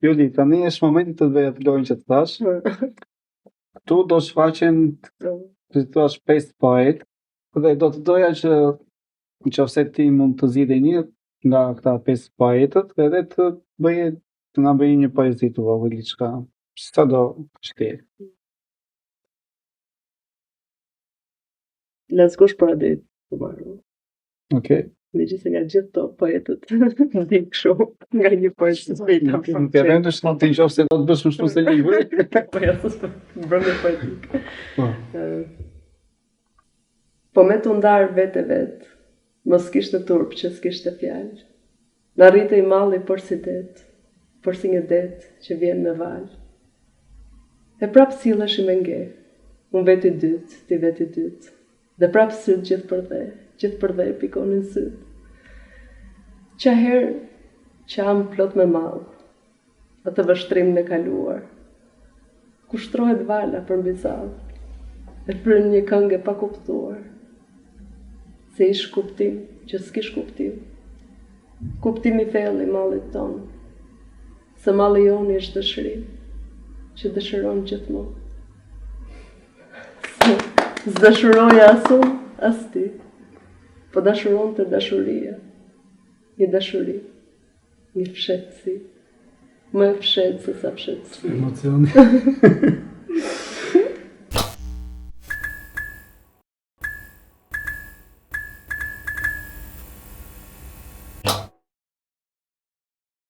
Juli, tani është momenti të bëj atë lojën që të thashë. Këtu do shfaqen, si thua, pesë poetë dhe do të doja që në qoftë se ti mund të zgjidhje një nga këta pesë poetët edhe të bëje të na bëje një poezi të vogël diçka, sado që të jetë. Lasgush Poradeci, po marr. Okej. Okay. Megjithëse nga gjithë këto poetët di kështu, nga një poet të shpejtë. Nuk e rëndë është ti në qoftë se do të bësh më shumë se një vërë. Po ja, së mbrëmje poetik. Po. Po me t'u ndarë vetë e vetë, mos kishte turp që s'kishte fjalë. Na rritej malli porsi det, porsi një det që vjen me valë. E prapë silleshim me nge, unë vetë i dytë, ti vetë i dytë. Dhe prapë sytë gjithë përdhe, gjithë përdhe pikonin sytë. Ca herë qamë plot me mall, atë vështrimin e kaluar, ku shtrohet vala përmbi zall, e fryn një këngë e pakuptuar, se ish kuptim që s'kish kuptim, kuptim i thellë i mallit tonë, se malli jonë ish dëshirim, që dëshiron gjithmonë. Se s'dashuroja as unë, as ti, po dashuronte dashuria, një dashuri. Një fshehtësi. Më e fshehtë se sa fshehtësi. Emocioni.